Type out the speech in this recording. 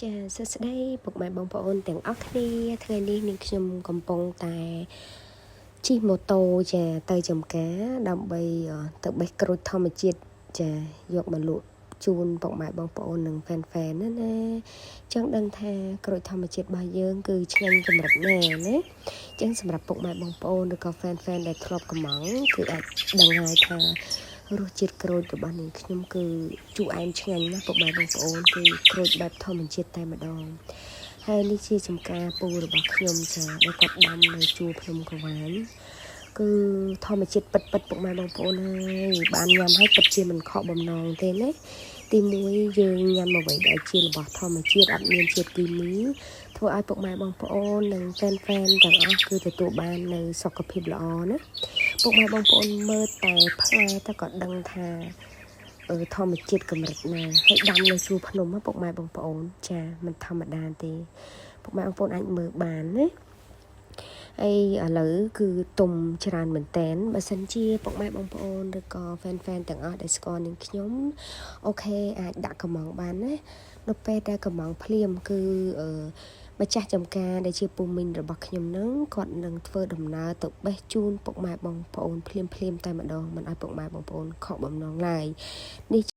ចាសួស្តីពុកម៉ែបងប្អូនទាំងអស់គ្នាថ្ងៃនេះនាងខ្ញុំកំពុងតែជិះម៉ូតូចាទៅចំការដើម្បីទៅបេះក្រូចធម្មជាតិចាយកមកលក់ជូនពុកម៉ែបងប្អូននិង fan fan ណាណាចង់ដឹងថាក្រូចធម្មជាតិរបស់យើងគឺឆ្ងាញ់កម្រិតណាណាចឹងសម្រាប់ពុកម៉ែបងប្អូនឬក៏ fan fan ដែលធ្លាប់កម្ម៉ង់គឺអាចដឹងហើយថារសជាតិក្រូចរបស់នាងខ្ញុំគឺជូរអែមឆ្ងាញ់ណាស់ពុកម៉ែបងប្អូនគឺក្រូចបែបធម្មជាតិតែម្ដងហើយនេះជាចំការពូរបស់ខ្ញុំចាដែលគាត់ដាំនៅជួរភ្នំក្រវាញគឺធម្មជាតិពិតពិតពុកម៉ែបងប្អូនហើយបានញ៉ាំហើយពិតជាមិនខកបំណងទេណាទីមួយយើងញ៉ាំអ្វីដែលជារបស់ធម្មជាតិអត់មានជាតិគីមីធ្វើឲ្យពុកម៉ែបងប្អូននិង fan fan ទាំងអស់គឺទទួលបាននៅសុខភាពល្អណាពុកម៉ែបងប្អូនមើលតែផ្លែទៅក៏ដឹងថាអឺធម្មជាតិកម្រិតណាហើយដាំនៅជួរភ្នំពុកម៉ែបងប្អូនចាមិនធម្មតាទេពុកម៉ែបងប្អូនអាចមើលបានណាហើយឥឡូវគឺទុំច្រើនមែនតែនបើសិនជាពុកម៉ែបងប្អូនឬក៏ fan fan ទាំងអស់ដែលស្គាល់នឹងខ្ញុំ OK អាចដាក់កម្ម៉ង់បានណានៅពេលដែលកម្ម៉ង់ភ្លាមគឺអឺម្ចាស់ចំការដែលជាពូមីងរបស់ខ្ញុំនឹងគាត់នឹងធ្វើដំណើរទៅបេះជូនពុកម៉ែបងប្អូនភ្លាមភ្លាមតែម្ដងមិនឲ្យពុកម៉ែបងប្អូនខកបំណងឡើយនេះ។